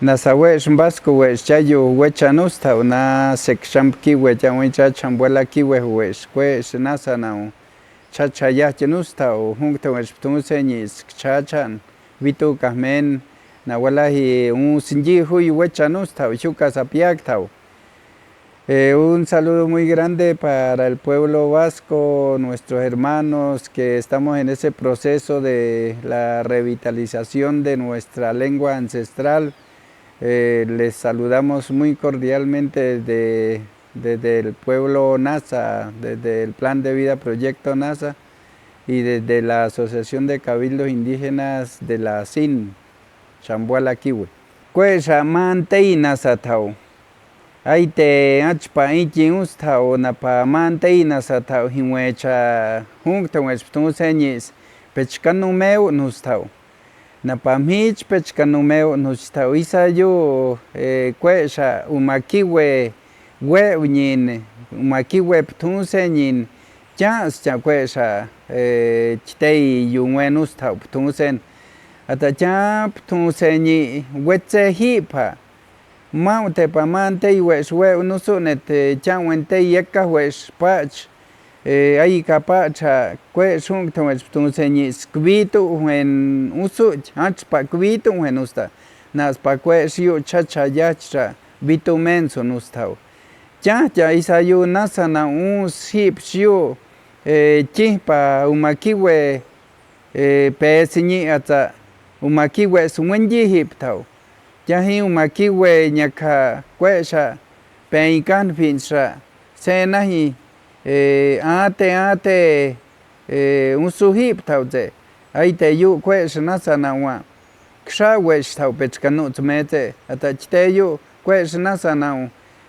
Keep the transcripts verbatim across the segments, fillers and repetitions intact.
Nasa we'ex Mbasku we'ex, chayu wecha nusta'u na Seksham Kiwe, chawi cha Chambwala Kiwe we'ex, kwe'ex nasa na'u chacha yahchi nusta'u, hungta we'ex ptunse nyi skchachan, witu kahmeen, na walahi un sinyi huyu wecha nusta'u, shuka sapiak ta'u. Eh, un saludo muy grande para el pueblo vasco, nuestros hermanos que estamos en ese proceso de la revitalización de nuestra lengua ancestral. Eh, les saludamos muy cordialmente desde, desde el pueblo NASA, desde el Plan de Vida Proyecto NASA y desde la Asociación de Cabildos Indígenas de la sin, Chambwala Kiwe. Kwe'exa mantei nasa ta'u. Aite achpa inki usta'u, napa mantei nasa ta'u, hinwecha hungta we'ex ptunse nyi, pechkanu meu nusta'u. Napa mhich pechkanu meu nusta'u, isa yu, eh, kwe'exa Uma Kiwe we'u nyin, Uma Kiwe ptunse nyin, cha scha kwe'exa, eh, chitei yu ngue nusta'u ptunsen. Ata cha ptunse nyi wetse hipa. Mau te pa mantei we'ex we'u nusunet, eh, cha wentei yeka we'ex pach. Eh, ayika pacha kwe'ex hungta we'ex ptunse nyi skwitu wen usuch, achpa kwitu wen usta. Naspa kwe'ex yu chacha yahchi ra, witu mensu nusta'u. Cha cha isa yu nasa na un sip shu, eh, chihpa Uma Kiwe, eh, pesi nyi atsa Uma Kiwe swenyi hip ta'u. Chahi Uma Kiwe nyakha kwe'exa pei kan finsa senahi, eh, ate, ate, eh, un su hip ta'u tse. Aite yu kwe'exa nasa na wa ksha we'ex ta'u pechkanu tsme tse. Ata chite yu kwe'exa nasa na wa,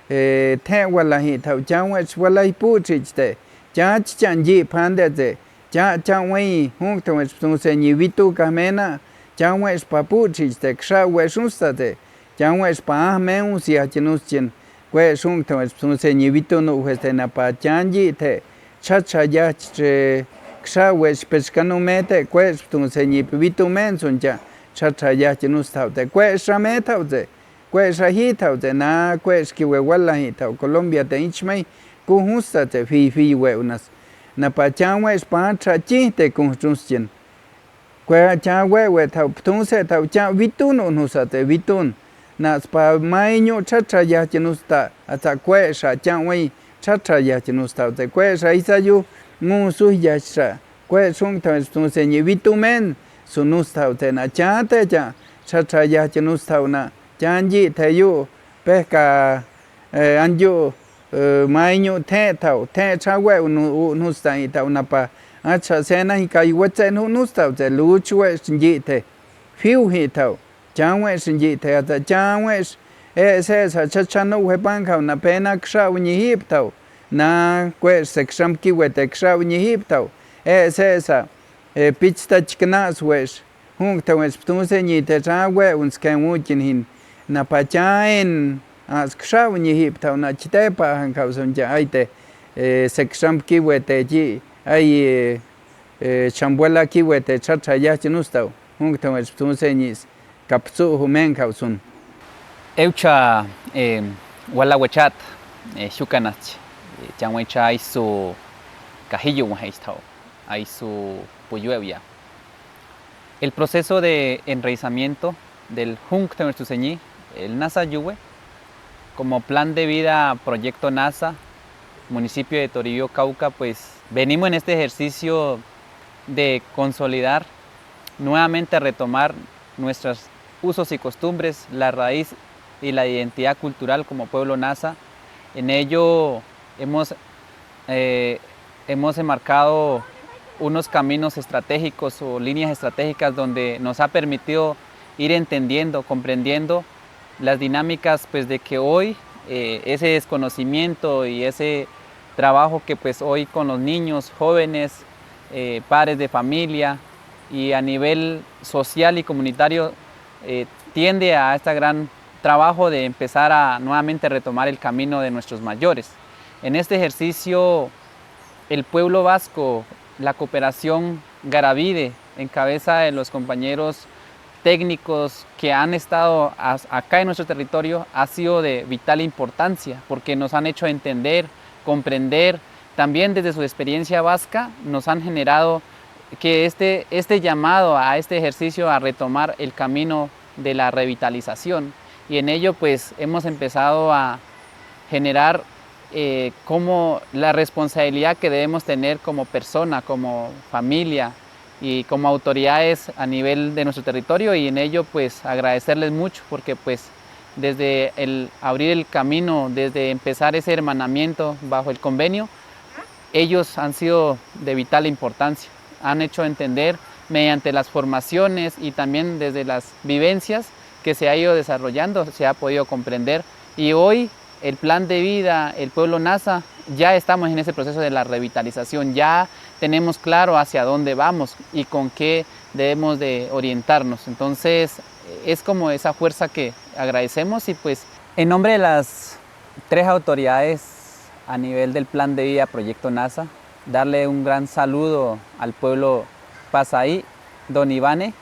eh, te walahi ta'u, cha we'ex walahi puchi chite. Cha chichan yi pande tse. Cha, cha wei, hungta we'ex ptunse nyi witu kahmena, cha we'ex pa puchi chite, ksha we'ex usta tse, cha we'ex pa ahme un sia chinus chin, kwe'ex hungta we'ex ptunse nyi witu nu weste napa chanyi te, chacha yahchi, ksha we'ex pechkanu me te, kwe'ex ptunse nyi witu mensun cha, chacha yahchi nusta'u te, kwe'exa me ta'u tse. Kwe'exa hi ta'u tse na kwe'ex Kiwe walahi ta'u Colombia te inchmei, kuhusa tse fi fi we'u nas. Napa cha we'ex pa cha chi te kuhusa chin. Kwe cha we'u we ta'u ptunse ta'u cha witun unusa tse witun. Naspa mai nyu chacha yahchi nusta, atsa kwe'exa cha wei chacha yahchi nusta tse kwe'exa isa yu ngusu yahchi sa. Kwe'ex hungta we'ex ptunse nyi witu mensu nusta'u tse na cha te cha, chacha yahchi nusta'u na, chanyi te yu, pehka, eh, anyu, eh, mai nyu te ta'u, te cha we'u nu, u, nusta i ta'u napa, acha sena hi kai wetse nu, nusta'u tse luch we'ex nyi te, fiu hi ta'u. Chanwe'ex nyi te ata chanwe'ex, e se sa cha cha nu we pan kau na pena ksha u nyi hip tau. Na kwe'ex se ksham ki we te ksha u nyi hip tau. E se sa, e pich ta chiknas we'ex. Hung ta we'ex ptun se nyi te cha we un sken u chin hin. Na pa cha en, a ksha u nyi hip tau na chite pa han kau son cha ai te, e se ksham ki we te chi, ai, e, e chambuela ki we te cha cha ya chinus tau. Hung ta we'ex ptun se nyi. Kapsu humen kausun. Eucha, e, wala wechat, e, shukanach, e, chanwecha aisu kahiyu waheistau, aisu puyueuya. El proceso de enraizamiento del Hung Temertuseñi, el NASA Yuwe, como plan de vida, proyecto NASA, municipio de Toribio, Cauca, pues venimos en este ejercicio de consolidar, nuevamente retomar nuestros usos y costumbres, la raíz y la identidad cultural como pueblo NASA. En ello hemos, eh, hemos enmarcado unos caminos estratégicos o líneas estratégicas donde nos ha permitido ir entendiendo, comprendiendo las dinámicas, pues, de que hoy, eh, ese desconocimiento y ese trabajo que, pues, hoy con los niños, jóvenes, eh, padres de familia y a nivel social y comunitario, eh, tiende a este gran trabajo de empezar a nuevamente retomar el camino de nuestros mayores. En este ejercicio, el pueblo vasco, la cooperación Garavide, en cabeza de los compañeros técnicos que han estado as- acá en nuestro territorio ha sido de vital importancia porque nos han hecho entender, comprender, también desde su experiencia vasca nos han generado que este, este llamado a este ejercicio a retomar el camino de la revitalización. Y en ello pues hemos empezado a generar eh, como la responsabilidad que debemos tener como persona, como familia y como autoridades a nivel de nuestro territorio, y en ello pues agradecerles mucho porque pues desde el abrir el camino, desde empezar ese hermanamiento bajo el convenio, ellos han sido de vital importancia, han hecho entender mediante las formaciones y también desde las vivencias que se ha ido desarrollando, se ha podido comprender, y hoy el plan de vida, el pueblo Nasa, ya estamos en ese proceso de la revitalización, ya tenemos claro hacia dónde vamos y con qué debemos de orientarnos. Entonces, es como esa fuerza que agradecemos y pues en nombre de las tres autoridades a nivel del plan de vida Proyecto Nasa, darle un gran saludo al pueblo Pasaí, Don Ivane,